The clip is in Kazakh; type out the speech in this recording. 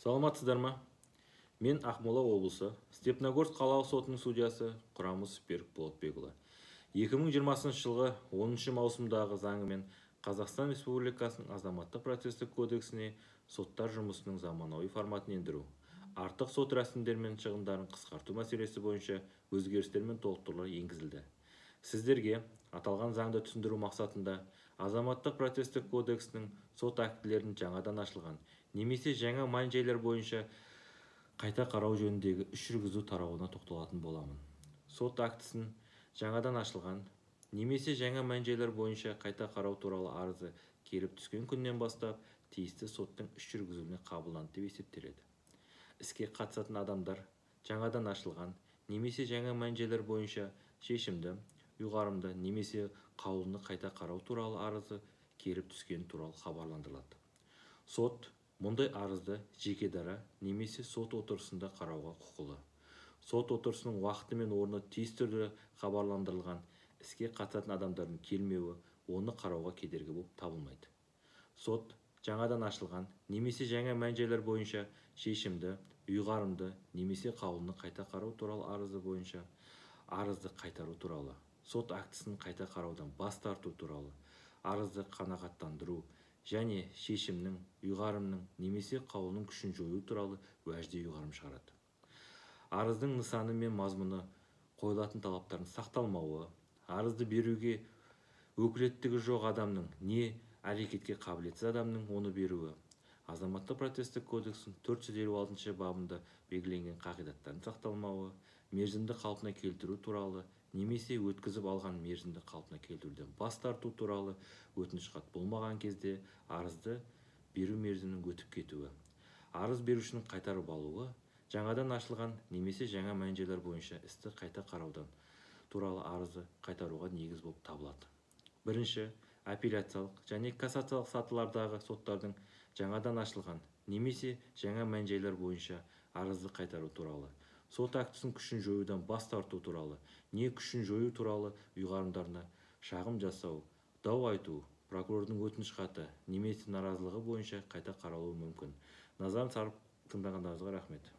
Саламатсыздар ма? Мен Ақмола облысы Степногорск қалалық сотының судьясы Құрамыс Берік Болатбекұлы. 2020 жылғы 10 маусымдағы заңымен Қазақстан Республикасының азаматтық процестік кодексіне соттар жұмысының заманауи форматын ендіру, артық сот рәсімдері мен шығындарын қысқарту мәселесі бойынша өзгерістер мен толықтырулар енгізілді. Сіздерге аталған заңды түсіндіру мақсатында азаматтық процестік кодексінің сот актілерін жаңадан ашылған немесе жаңа мән-жайлар бойынша қайта қарау жөніндегі іс жүргізу тарауына тоқталатын боламын. Сот актісін жаңадан ашылған немесе жаңа мән-жайлар бойынша қайта қарау туралы арызы келіп түскен күннен бастап тиісті соттың іс жүргізуіне қабылданды деп есептеледі. Іске қатысатын адамдар жаңадан ашылған немесе жаңа мән-жайлар бойынша шешімді, ұйғарымды немесе қаулыны қайта қарау туралы арызы келіп түскені туралы хабарландырылады. Сот мұндай арызды жеке дара немесе сот отырысында қарауға құқылы. Сот отырысының уақыты мен орны тиісті түрде хабарландырылған іске қатысатын адамдардың келмеуі оны қарауға кедергі болып табылмайды. Сот жаңадан ашылған немесе жаңа мән-жайлар бойынша шешімді, ұйғарымды немесе қаулыны қайта қарау туралы арызы бойынша арызды қайтару туралы, сот актісін қайта қараудан бас тарту туралы арызды қанағаттандыру және шешімнің, ұйғарымның немесе қаулының күшін жою туралы уәжді ұйғарым шығарады. Арыздың нысаны мен мазмұны қойылатын талаптардың сақталмауы, арызды беруге өкілеттігі жоқ адамның не әрекетке қабілетсіз адамның оны беруі, азаматтық процестік кодекстің 456 бабында белгіленген қағидаттардың сақталмауы, мерзімді қалпына келтіру туралы немесе өткізіп алған мерзімді қалпына келтіруден бас тарту туралы өтініш хат болмаған кезде арызды беру мерзімінің өтіп кетуі, арыз берушінің қайтарып алуы, жаңадан ашылған немесе жаңа мән-жайлар бойынша істі қайта қараудан туралы арызды қайтаруға негіз болып табылады. Бірінші, апелляциялық және кассациялық сатылардағы соттардың жаңадан ашылған немесе жаңа мән-жайлар бойынша арызды қайтару туралы, сот актісінің күшін жоюдан бас тарту туралы, не күшін жою туралы ұйғарымдарына шағым жасау, дау айту, прокурордың өтініш хаты немесе наразылығы бойынша қайта қаралуы мүмкін. Назарын сарып тыңдағандарыңызға рахмет.